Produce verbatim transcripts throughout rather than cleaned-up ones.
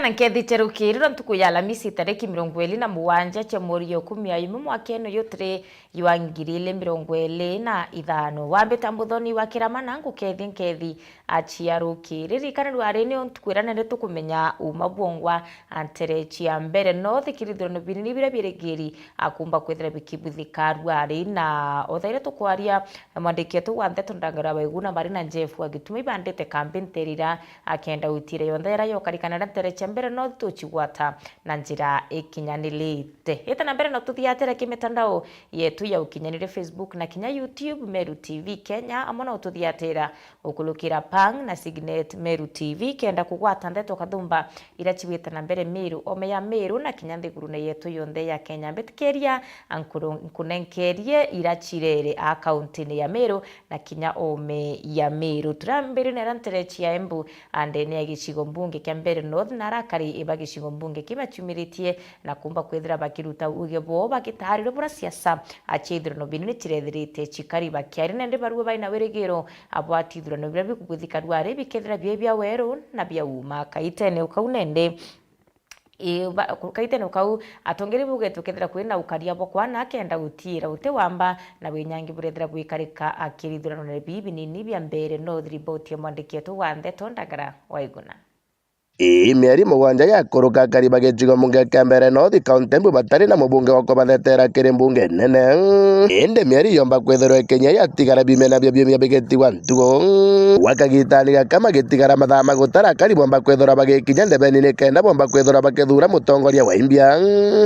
Na nkethi cia rukiri rwa ntuku ya Alamisi, tariki mirongo iri na mugwanja cia mweri ya ikumi na imwe, mwakene uyu turi jwa ngiri ili mirongo iri na ithano. Wambita Muthoni wa Kirama na ngukethi nkethi a cia rukiri. Ririkana rwari ni ntuku iria nene tukumenya uma bwongwa a ntere cia mbere. No thikirithirwa ni binini biria birigiri akumba kwithira bikibuthika rwari. Na o thaire tukwaria, mwandiki wetu wa ndeto Ndangara Waiguna bari na Jeff wa Gituma ibandite kambi nterira akenda utire yonthe iria yokarikana na ntere cia mbere no tucigwata na njira ikinyanirite. Ita na mbere no tuthiatire kimitandao yetu ya ukinyaniria, Facebook na kinya YouTube, Meru T V Kenya, amwe no tuthiatira ukurukira Pang na Signet Meru T V kenda kugwata ndeto kathumba iria cigwita na mbere Meru, ome ya Meru na kinya nthigurune yetu yonthe ya Kenya. Mbitikiria ankuru-, nkunenkerie iria cirere a kauntini ya Meru na kinya ome ya Meru. Turambire nera ntere cia Embu, a ndene ya gicigo mbunge kia Mbeere North, na arakari ba gicigo mbunge kiu baciumiritie na kumba kwithira bakiruta uge bwoo bagitaarire buria siasa a cia ithurano binene cirethirite cikari bakiaria nende barua baina wirigiro abwati ithurano biria bikubuthika rwari bikethira bie bia weru na bia uma. Kaitene kau nende, ii, ba-, ku-, kaitene kau, atongeri bugite ukethira kwina ukaria bwa kwana akenda gutiira uti wamba na winyangi burethira bwikarika akiri ithurano bibi binini bia Mbeere North. Riboti ya mwandiki wetu wa ndeto Ndagara Waiguna. Ii mieri mugwanja yakuruka akari ba gicigo mbunge kia Mbeere North, kaunti Embu batari na mubunge wa kubathetera kiri mbunge nene. Indi mieri yomba kwithirwa ikinya yatigara bimena bia biumia bigitigwa ntugo. Gwa kagitani gaka magitigara mathaa ma gutara akari bomba kwithirwa bagikinya ndebeni nikenda bomba kwithirwa bakithura mutongoria wa imbia.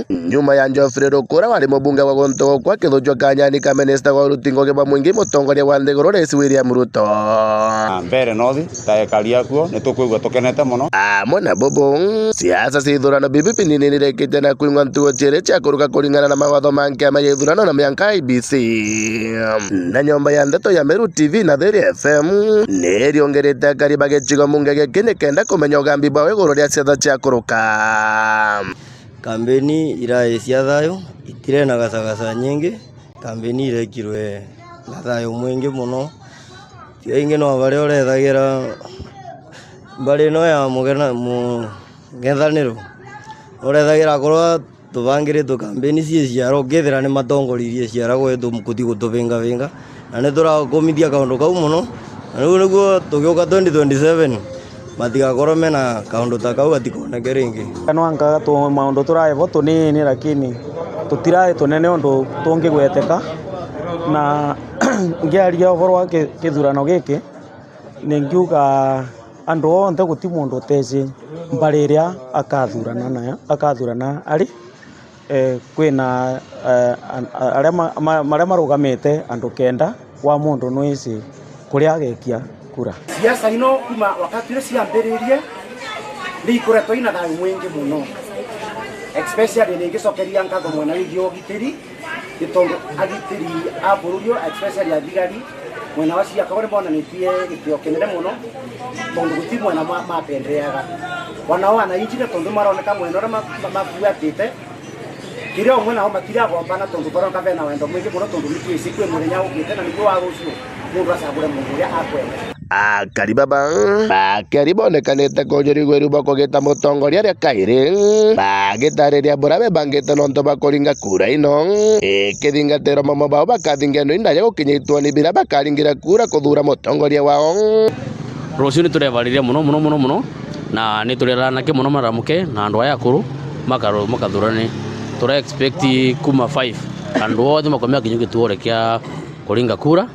Nyuma ya Geoffrey Rukura wari mubunge wa guntu gukwa akithucwa kanyani ka minista wa uruti ngugi bwa mwingi mutongoria wa nthiguru Rais William Ruto. Mbeere North, ta ekari akuo, ni tukwigua tukenete mono. Amwe na bubu, siasa cia ithurano bibi binini nirikite na kwing'wa ntugo ciiri cia kuruka kuringana na mawatho ma nkiama ya ithurano na mianka I E B C. Na nyomba ya ndeto ya Meru T V na Thiri F M niriongerete akari ba gicigo mbunge giki nikenda kumenya ugambi bwao iguru ria siasa cia kuruka. Kambeni irae cia thayu, itire na gacagaca nyingi. Kambeni irekirwe na thayu mwingi mono. Cio ingi no baria urethagira mbari ino ya mugena-, mung'ethaniro, urethagira akorwa tubangiritwe kambeni cie ciara, ukethira ni matongoririe ciara gwetu kuthi gutubingabinga, na ni turakumithia kaundu kau mono. Na riu niguo tugiuka twenty twenty-seven, matigakorwo mena kaundu ta kau, gatikoneke ringi. Nwanka tu-, maundu turae bo tunini, lakini tutirae tunene undu tungigweteka. Na ngiaria uvoro wa ki-, kithurano giki, ningiuga andu onthe, guti mundu uteci mbari iria akathurana nayo, akathurana ari. Eh, kwina, eh, an-, a-, aria ma-, ma-, maria marugamite andu kenda, wa mundu nwisi kuria agekia kura. Siasa ino kuma wakati uria ciambiririe ni ikoretwo ina thayu mwingi muno, especially ningicokeria nkatho mwena wigii ugitiri, ni tondu agitiri a bururi, especially athigari, mwena wa Siaya Kago ni bonanitie gitio kinene mono, tondu guti mwena ma-, mapendereaga. Wanao wananchi ni tondu maroneka mwena uria ma-, ma-, mafuatite, kiria umwe nao matiragombana tondu baroneka bena wendo mwingi mono, tondu ni twisi kwi muthenya ukite na niguo wa rucio mundu acagure mundu uria akwenda. Akari baba bakiari bonekanite kujurigwa iru bwa kugita mutongoria ria kairi, bagitariria buria bebangite nontu bwa kuringa kura ino, ikithingatirwa momo bao bakathingia ndu indaja gukinya ituoni biria bakaringira kura kuthura mutongoria wao. Rucio ni turebariria mono, mono, mono, mono, na ni turera anake mono maramuke na andu aya akuru makaru-, makathurane. Tura expect kuma five, andu othe makomea kinya gituore kia kuringa kura.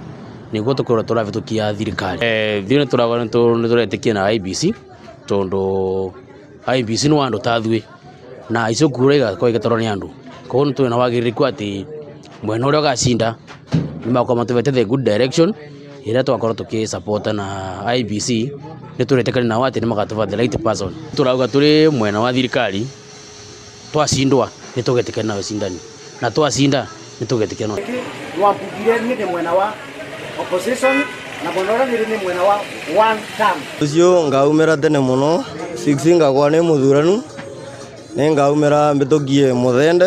Niguo tukwirwa turabitukia thirikari. Eh, thiu nituragwa nitu-, nituretikia na I E B C, tondu I E B C ni wa andu ta thui, na icio kura igakorwo igitorwa ni andu. Koguo nitwina wagiririku ati mwena uria ugacinda nimakorwo matuvete the good direction iria twakorwo tukisupporta na I E B C, nituretikania nao ati nimagatuva the right person. Turauga turi mwena wa thirikari, twacindwa, nitugetikania na ucindani, na twacinda, nitugetikania na. Riki, rwa mbugire ni ndi mwena wa opposition, na mwena uria niri ni mwena wa one term. Ucio ngaumira tene mono, six ngakwa ni muthuranu, ni ngaumira mbitukie Muthende,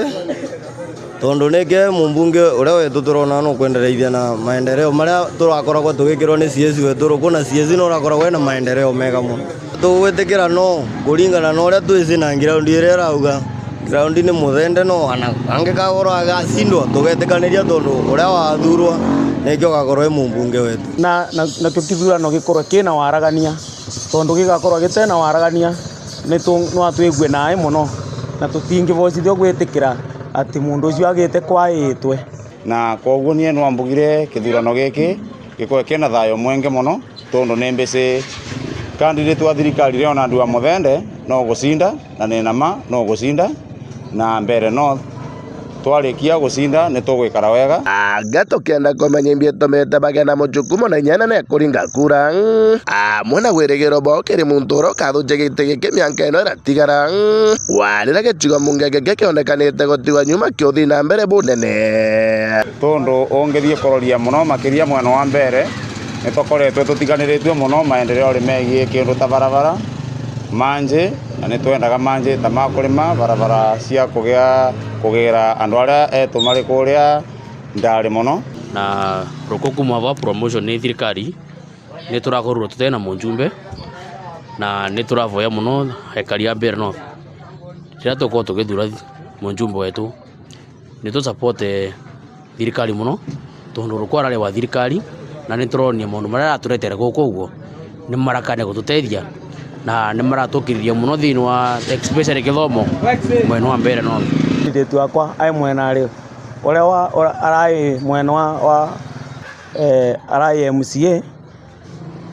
tondu nike mumbunge uria wetu turona nukwendereithia na maendeleo maria turakoragwa tugikirwa ni C S wetu ruku, na C S no urakoragwa ena maendeleo mega mono. Tugwitikira no kuringana na uria twisi na ground iria irauga. Ground ni Muthende no, ana angikakorwa agacindwa, tugetikaniria tondu uria wathurwa nikio ugakorwa i mumbunge wetu. Na, na, nakio kithurano gikorwe kina waragania, tondu gigakorwa gitena waragania, nitu-, no atwigue naai mono, na tutingibocithua gwitikira ati mundu ucio agite kwaitwe. Na kwoguo nie nwambugire kithurano giki gikorwe kina thayo mwingi mono, tondu ni mbisi candidate wa thirikari Leonard wa Muthende no gucinda, na ni na ma no gucinda, na Mbeere North twarikia gucinda ni tugwikara wega. Anga tukienda kumenya imbi itumite bagia na mujukumo na inyana ne kuringa kura, amwe na wirigiro bwao kiri muntu uria ukathukia giti giki mianka ino iratigara, warira gicigo mbunge giki kionekanite gutigwa nyuma kiuthi na mbere bunene. Tondu ungithii kuroria mono makiria mwena wa Mbeere, ni tukoretwe tutiganiritue mono maendeleo ri megii kindu ta barabara, manji, na ni twendaga manji ta ma kurima, barabara cia kugia, kugira andu aria etu mari kuria ndari mono. Na rukuku mwa promotion ni thirikari, ni turakorwa tutena mujumbe, na ni turavoya mono ekari a Mbeere North. Riria tukorwa tugithura mujumbe wetu, ni tu support thirikari mono, tondu ruko arari wa thirikari, na ni turonia maundu maria araturetere guku uguo ni marakane gututethia, na ni maratukiriria mono thiini wa especially kithomo mwena wa Mbeere North. Mwiritu wakwa ai mwena ari uria wa, ura-, arai mwena wa, wa, eh, arai M C A,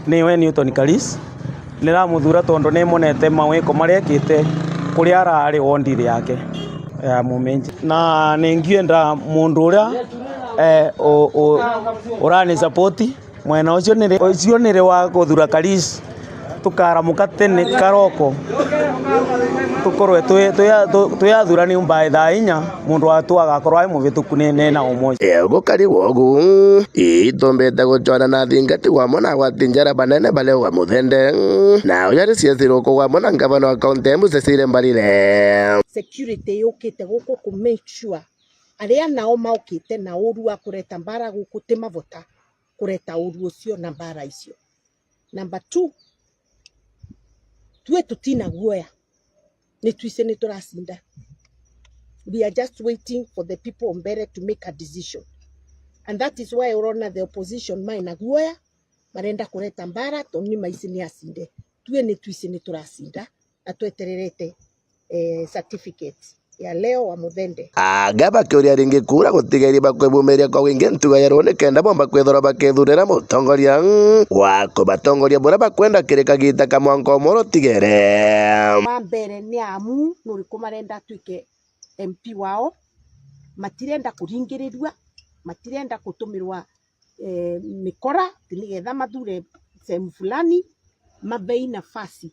niwe Newton Karis. Niramuthura tondu nimonete mawiko maria ekite kuria arari wondiri yake ya Muminji. Na ningienda mundu uria, eh, u-, u-, urani support mwena ucio niri, ucio niri wa kuthura Karis. Tukaramuka tene karoko, tukorwe twi-, twi-, twi-, twiathurani by thaa inya, muntu watu agakorwa ai muvituku ni, ni na umoja. Gukari wogu, itumbite gucwana na athingati wamwe na agwati njara banene baria wa Muthende, na uria ari C S ruku wamwe na ngavana wa kaunti ya Embu Cecily Mbarire. Security yukite guku ku make sure aria nao maukite na uru wa kureta mbara guku ti mavota kureta uru ucio na mbara icio. Number two, tue tutina guoya, ni twise ni turacinda. We are just waiting for the people Mbeere to make a decision. And that is why urona the opposition mai na guoya, marenda kureta mbara, tondu ni maisi ni acinde. Tue ni twise ni turacinda, na twetererete, eh, certificate ya leo wa Muthende. Anga bakiuria ringi kura gutigeria bakwibumiria kwa wingi ntuga ya ruu nikenda bomba kwithirwa bakithurira mutongoria wa kubatongoria buria bakwenda kiri kagiita ka mwanka umwe uria utigere. Wa mbere ni amu nuriku marenda atwike M P wao, matirenda kuringirirua, matirenda gutumirwa, eh, mikora ati nigetha mathure sehemu fulani, mabei nafasi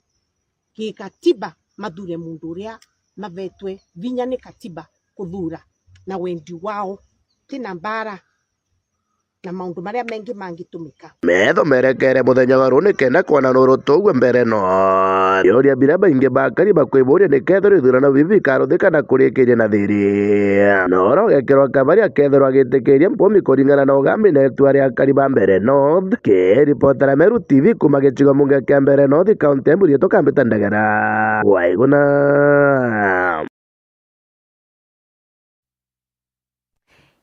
kikatiba mathure mundu uria mavetwe vinya ni katiba kuthura na wendi wao, ti na mbara na maundu maria mengi mangitumika. Metho merekere muthenya wa ruu nikenda kwona nuru tugue Mbeere North. Biuria biria baingi bakari bakwiburia ni kethirwa ithurano bibi bikaruthika na kurikiria na thiri. Noro ugekirwa kabari akethirwa agitikiria mpumi kuringana na ugambi na itua ria akari ba Mbeere North. Kiripotera Meru T V kuma gicigo mbunge kia Mbeere North, kaunti ya Embu, riitwa Kambita Ndagara. Waiguna.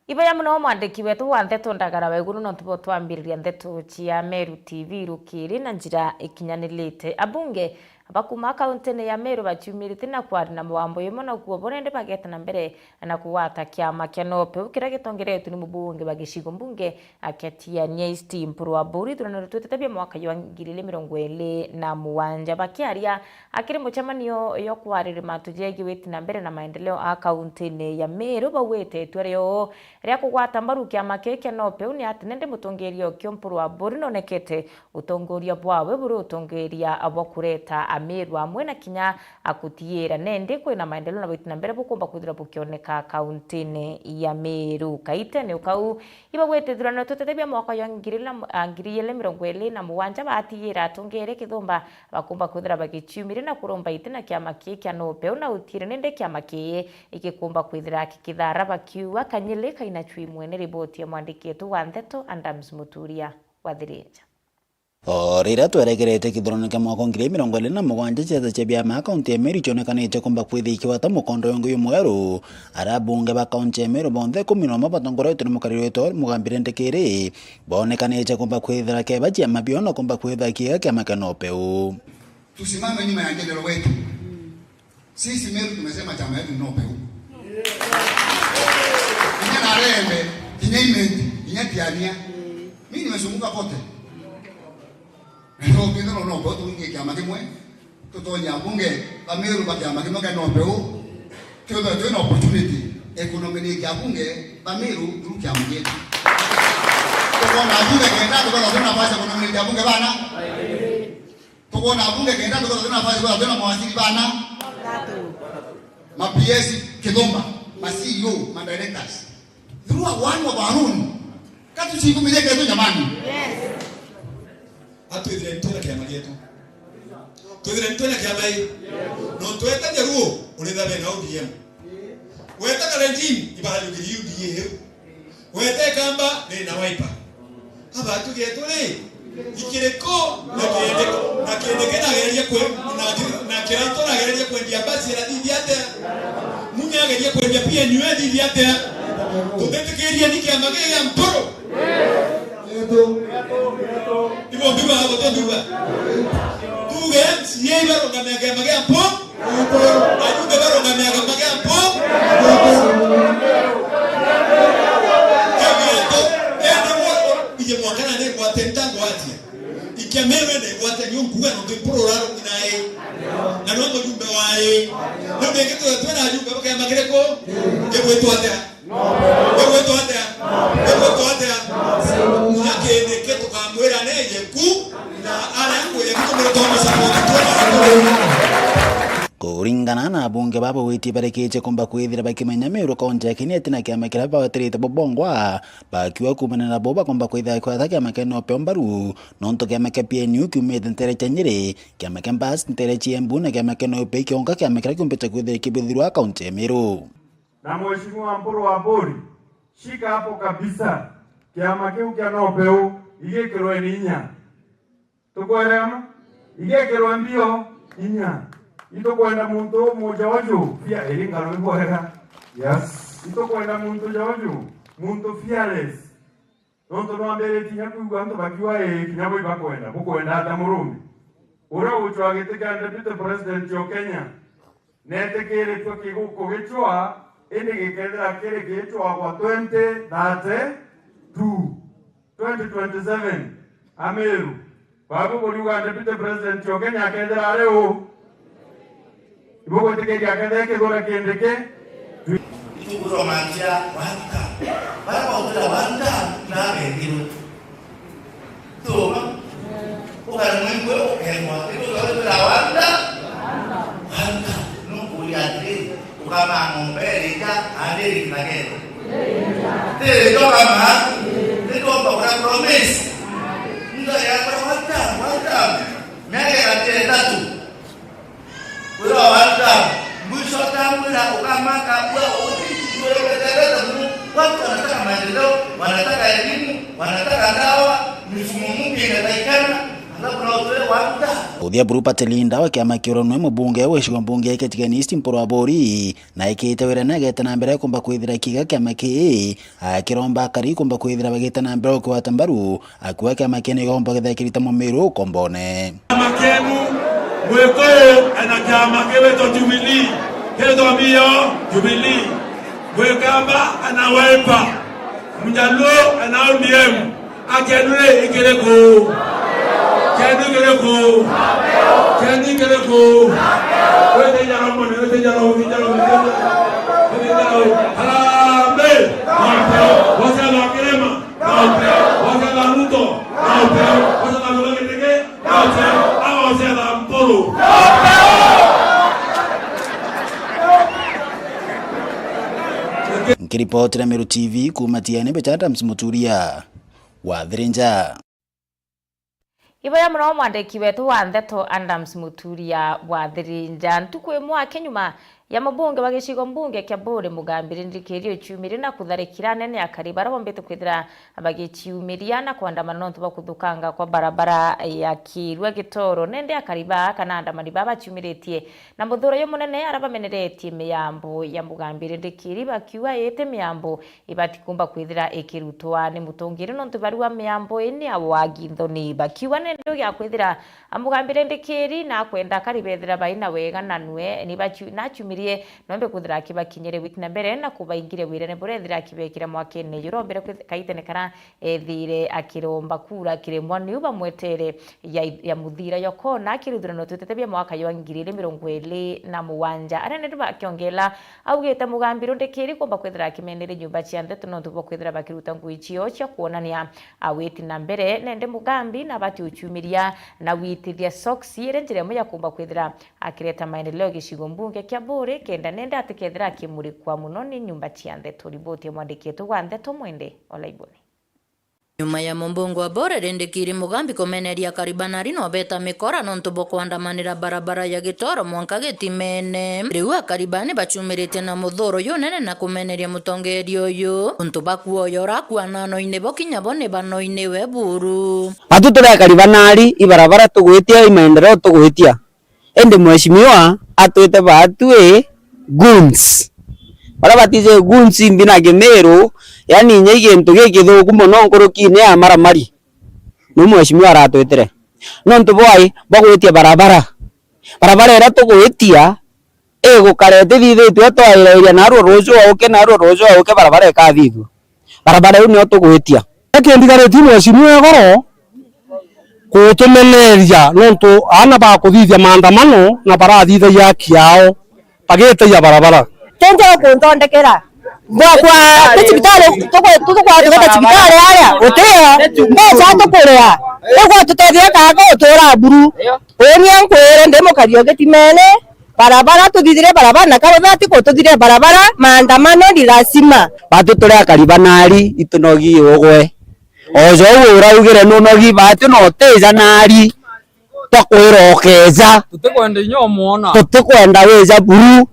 Iboya mono mwandiki wetu wa nteto Ndagara Waiguru, nontu bwa twambiriria nteto cia Meru T V rukiri na njira ikinyanirite. Abunge bakuma kauntine ya Meru baciumirite na kwari na mwambo imwe, nakuo bo nende bageta na mbere na kugwata kiama kia NOPEU kiria gitongeretwe ni mubunge wa gicigo mbunge kia Tigania East, Mpuru Aburi, ithurano ritwitite bia mwaka jwa ngiri igiri mirongo iri na mugwanja. Bakiaria akiri mucemanio yo kwariri mantu jegie witi na mbere na maendeleo a kauntine ya Meru, baugite itua riao ria kugwata mbaru kiama kiu kia NOPEU ni ati nende mutongeria okio Mpuru Aburi nonekete utongoria bwawe buri utongeria bwa kureta Ameru amwe na kinya akutiira. Nendi kwina maendeleo na bwiti na mbere bukumba kwithira bukioneka kauntine ya Meru. Kaitene ukau, ibagwite ithurano tutete bia mwaka jwa ngiri na, a, ngiri igiri mirongo iri na mugwanja, batiira atongeria kithumba bakumba kwithira bagiciumire na kuromba iti na kiama kii kia NOPEU na utiire nindi kiama kii igikumba kwithira kikithara bakiuga kanyili kaina chui mwene. Riboti ya mwandiki wetu wa nteto Adams Muturia wa Thirinja. O riria twerekerete kithurano kia mwaka wa ngiri igiri mirongo iri na mugwanja, ciama cia biama kaunti ya Meru cionekanite kumba kwithia ikigwata mukondo yongi jumweru. Aria abunge ba kaunti ya Meru bonthe ikumi na umwe batongoretwe ni mukariri wetu Mugambi Rendekiri, bonekanite kumba kwithira keba ciama bio na kumba kwithira kiega kiama kia NOPEU. Tusimame nyuma ya general wetu. Sisi Meru tumesema chama yetu ni NOPEU. Kinya Narembe, kinya Imenti, kinya Tiania. Mimi nimezunguka kote. Na ndio kenda no NOPEU tuingie kiama kimwe. Tutonye abunge ba Meru ba kiama kimwe kia NOPEU. Tuwe tuwe na opportunity. Economy ni kia abunge ba Meru through kiama kietu. Tukwona abunge kenda, tukwona tuna nafasi economy ni kia abunge bana. Tukwona abunge kenda, tukwona tuna nafasi, tukwona tuna mawaziri bana. Batatu. Ma P S kithumba, ma C E O, ma directors. Through a one of our own. Katucikumithie ketu jamani. Yes. Atwithire twina kiama gietu. Twithire twina kiama ii. No tweta Jaluo, urithabe na O D M. Weta Kalenjin, ibahajukirie U D A iu. Weta Ikamba, ri na Wiper. Abatuge turi ikiriko na kindi, na kindi kinagereria kwe, na ki-, na kiraitu nagereria kwendia mbasi irathithia atia? Munya ageria kwendia P N U ethithia atia? Tutitikirie ni kiama gii gia Mpuru. Ibo mbiuga, abo to mbiuga. Tuge M C A ibarungamia kiama gia Mpuru. Ajumbe barungamia kiama gia Mpuru. Kiama gietu, ende mwo, ije mwaka na ni ngwate ntangwatia. Ikia Meru ende ngwate nyo nkuga no Mpuru urarungi na ii. Na no mujumbe wa ii. No ningi tuwe twina ajumbe ba kiama kiriku? Kigwitwa atia? Igwitwa atia? Igwitwa atia? Kinya kindi ki tukamwira ni yeku, na aria ngwire ki tumwire twamusupport twona. Kuringana na abunge baba gwitie barikitie kumba kwithira bakimenya Meru kaunti ya Kenya iti na kiama kiria baweterete bo bongwa, bakiuga kuumania nabo bakomba kwithira kwata kiama kia NOPEU mbaru, nontu kiama kia P N U kiumite ntere cia Nyeri, kiama kia Mbas ntere cia Embu, na kiama kia NOPEU kionka kiama kiria kiumbite kwithira kibithirwa kaunti ya Meru. Na Mheshimiwa Mpuru wa Mburi, shika hapo kabisa. Kiama kiu kia NOPEU igikirwe ni inya. Tukwelewana? Igikirwe mbio inya. Itukwenda muntu umuja uju, pia iri ngaro ibwega. Yes. Itukwenda muntu ja uju, muntu fearless. Nontu nwambiritie kinya kwigua antu bakiuga, "Ii, kinya bui bakwenda, bukwenda atia murumbi?" Uria ugucwaa giti kia deputy president o Kenya, neetikiritue kigu-, kugicwaa, indi gikethira kiri gicwagwa twenty thirty-two, twenty twenty-seven, Ameru. Babu buriuga deputy president o Kenya akethira ari u? Ibugwitikiria akethira kithura kindi ki? Itukuromantia one term. Bara bautira one term na bengirwe. Tuma. Ukara mwingwe ukengwa. Itukuromantia one term. One term. Nukuria atiri, ukama ng'ombe iri nja, andi iri kithagene. Tiri njo kama, nitomba kura promise. Nda yakwa one term, one term. Miaka ikatira itatu. Wira wa one term. Mwisho term wira ukamaka, ua uti, ureketerete muno. Watu wanataka maendeleo, wanataka elimu, wanataka dawa, mifumo mpya inatakikana. Alafu na utoe one term. Uthia buru Pate Linda wa kiama kia Uronwe, mubunge wa gicigo mbunge gia Kitigen East Mpuru wa Buri, na ekite wira na ageta na mbere kumba kwithira kiga kiama kii, akiromba akari kumba kwithira bagita na mbere gukigwata mbaru, akuga kiama kii ni gomba githira kirita mumiru ukombone. Kiama kienu, Mwikuyu ena kiama kiwitwa Jubilee, kiwitwa mbio Jubilee, Mwikamba ena Wiper, Mjaluo ena O D M, A kienu ri ikiriku? Kienu ikiriku? Kienu ikiriku? Wite njaro mone, wite njaro, wite njaro, wite njaro. Harambee! Wasia wa Kirima! Wasia wa Ruto! Wasia wa Mutharikiri! Wasia wa Mpuru! Nkiripotera Meru T V kuuma Tiene, mbecha Adams Muturia wa Thirinja. Iboya mono mwandiki wetu wa ndeto Adams Muturia wa Thirinja. Ntuku imwe akinyuma ya mubunge wa gicigo mbunge kia Buuri, Mugambi Rindikiri, uciumirie na kutharikira anene akari baria bombite kwithira bagiciumiria na kwandamana nontu bwa kuthukanga kwa barabara ya Kirua Gitoro. Nende akari baa kana andamani baa baciumiritie na muthuro jumunene aria bameneretie miambo ya Mugambi Rindikiri, bakiuga iti miambo ibati kumba kwithira ikirutwa ni mutongeri nontu barua miambo ii ni ya wagi nthoni. Bakiuga nende ugia kwithira Mugambi Rindikiri nakwenda akari bethira baina wega na nwe ni bacu-, nacumirie nombe kwithira akibakinyire wiki na mbere na kubaingiria wirene buria ethira akibekira mwakene jurombere kwith-, kaitene kara ethire akiromba kura akiremwa niu bamwetere ya, ya muthira yo kona akiruthanwa twitete bia mwaka jwa ngiri igiri mirongo iri na mugwanja. Aria nende bakiongela augite Mugambi Rindikiri kumba kwithira akimenere nyumba cia ntheto nontu bwa kwithira bakiruta ngui ciao cia kwonania awiti na mbere. Nende Mugambi nabati uciumiria na witithia soksi iri njira imwe ya kumba kwithira akireta maendeleo gicigo mbunge kia Buuri kenda nende atikethira akimurikwa muno ni nyumba cia ntheto. Riboti ya mwandiki wetu wa ntheto Mwende Olaiboni. Nyuma ya mumbunge wa Buuri Rindikiri Mugambi kumeneria akari bana ari nobeta mikora nontu bwa kwandamanira barabara ya Gitoro mwanka Gitimene. Riu akari baa ni baciumiritie na muthuro junene na kumeneria mutongeria uyu untu bakuoya urakua nanoine bo kinya bo ni banoine we buru. Atu turi akari bana ari, i barabara tugwitia, i maendeleo tugwitia. Indi mheshimiwa atwite baatu i goons. Baria batiji goons mbi na Kimiru, yani inya i gintu gikithuku mono nkurukine ya maramari. Niu mheshimiwa aratwitire. Nontu bwai bwa gwitia barabara. Barabara iria tugwitia, igukara itithithitue twairairia narua ruju auke, narua ruju auke, barabara ikathithua. Barabara iu nio tugwitia. Kindigaritie mheshimiwa igoro, kutumeneria nontu aana bakuthithia maandamano na barathithagia haki yao bagitagia barabara. Tindi ukunthondekera. Gwakwa ti cibitari, tuku-, tu-, tukwaa tugeta cibitari aria, utio mbeca tukuria. Riu gwatutethia kanga utura buru. Uuni ankwire ndi mukari o Gitimene, barabara tuthithire barabara, na kaba bati kututhire barabara, maandamano ni lazima. Batu turi akari banari, itunogi ugwe. O jou uraugire nunogi, batu no utija nari. Twakwira ukeja. Tutikwenda inya umwona. Tutikwenda wija buru.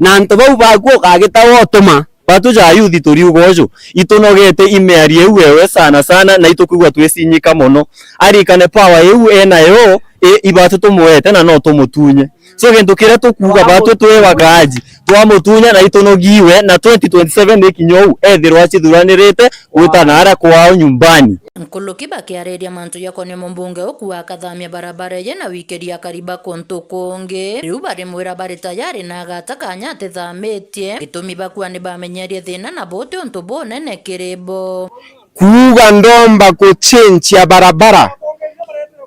Na antu bau baku ukagita wotuma. Batu ja yuthi turiuga uju. Itunogete i miario iu ewe sana sana, na itukwigua twicinyika mono. Arikane power iu enayo, i, ibatu tumwete na no tumutunye. So gintu kiria tukuuga batu twi wagaji, twamutunya na itunogiwe, na twenty twenty-seven ikinya uu, ethirwa acithuranirite gwita naara kwao nyumbani. Nkuluki bakiariria mantu jakonie mumbunge ukua akathamia barabara iji na wikiria akari ba kuntu kungi. Riu barimwira bari tayari na agata kanya atithamitie. Gitumi bakua ni bamenyerie thina na buti untu bunene kiri bo. Kuuga ndomba kuchenjia barabara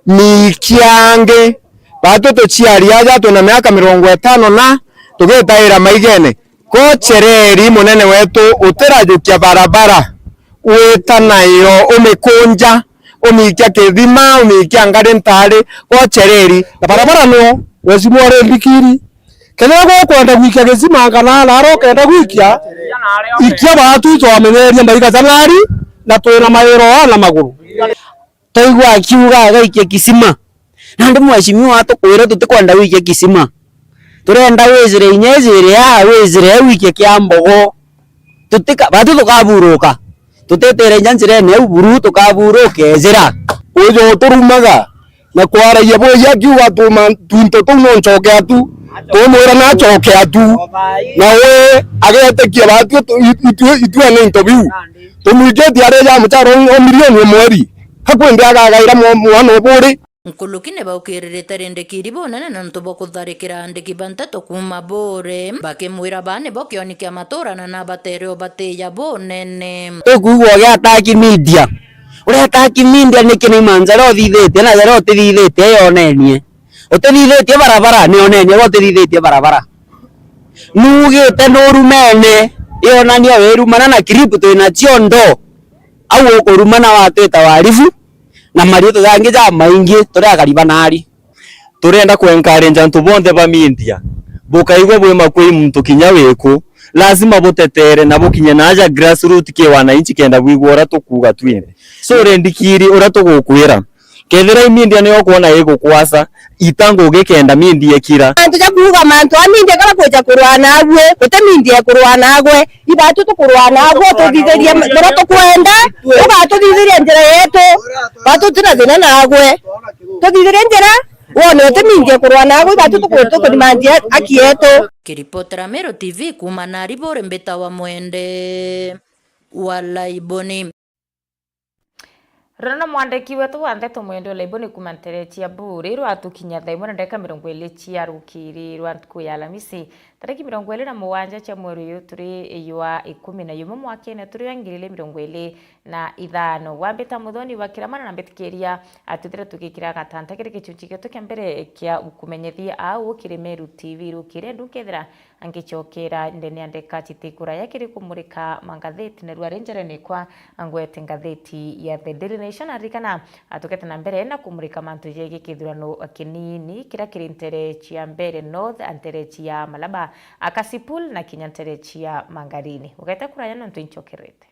miikia angi. Batu tuciari aja twina miaka mirongo itano na tugitaira maigene. Kochereri munene wetu utirajukia barabara, wita nayo umikunja, umiikia Kithima, umiikia Ngari Ntari, kochereri. Na barabara no, wesimu ore mbikiri. Kethira gukwenda gwikia gisima kana nara ukenda gwikia, ikia batu twamenyeria ndagika ja nari, na twina mawira aa na maguru. Twaigua akiuga agaikia kisima. Nandi mheshimiwa atukwira tutikwenda gwikia kisima. Turenda wijire inya ijiri aa, wijire wikie kia mbogo. Tutika-, batu tukaburuka. Tutitire inya njirene iu buru, tukaburuka ejira. Uju uturumaga na kwaragia bwiji akiuga atuma twinto tuu no ncoke atu. Tumwira na acoke atu. Na we agetikia batu itu-, itu-, itue ni into biu. Tumwikitie aria ja muchara o milioni o mweri. Ka kwindi agagaira mwa-, mwana uburi. Nkuluki ni baukiririte Rindikiri bunene nontu bwa kutharikira andiki ba nteto kuuma Buuri, bakimwira baa nibo kioni kia matura na nabatere ubatiia bunene. Tukwigua ugiataki media. Uretaki media niki? Ni manjara uthithitie na jara utithithitie yonenie. Utithithitie barabara, ni onenie uria utithithitie barabara. Nugite nurumene, yonania wirumana na clip twina cio ndo. Au ukurumana watwita warifu. Na maritu jangi jamaingi turi akari ba nari. Turenda ku encourage antu bonthe ba media. Bukaigua bwi makui muntu kinya wiku. Lazima butetere na bukinye naaja grassroot ki wananchi kenda bwigua uria tukuuga twinthe. So Rindikiri uria tugukwira, Kethira i media niyo ukwona igukwasa, ita ngugi kenda media ikira. Antu ja kuuga mantu a media kara kuja kurwa nagwe, guti media ikurwa nagwe. Ithatu tukurwa nagwe, tuthithirie buria tukwenda, ugatuthithiria njira yetu, ba tutina thina nagwe. Tuthithirie njira, wone uti media ikurwa nagwe, ithatu tuku-, tukurimandia haki yetu. Kiripotera Meru T V kuuma Nariburi, mbitawa Mwende wa Laiboni. Rero na mwandiki wetu wa ndeto Mwende Laiboni kuuma ntere cia Buri, rwatukinya thaa imwe na ndagika mirongo iri cia rukiri rwa ntuku ya Alamisi, tariki mirongo iri na mugwanja cia mweri uyu turi ywa ikumi na yumwe mwakene turi wa ngiri iri mirongo iri na ithano. Wambita Muthoni wa Kiramana na mbitikiria atwithire tugikira gatanta kiri gichunchi gietu kia mbere kia kumenyethia au kiri Meru T V rukiri ndu nkethira ngicokera ndene ya ndeka citikuraya kiri kumurika mangatheti, na rwari njerene kwa ngwete ngatheti ya The Daily Nation. Aririkana atukete na mbere na kumurika mantu jegii kithurano kinini kiria kiri ntere cia Mbeere North, ntere cia Malaba, Kasipul na kinya ntere cia Mangarini. Ugete kuraya nontu inchokerete.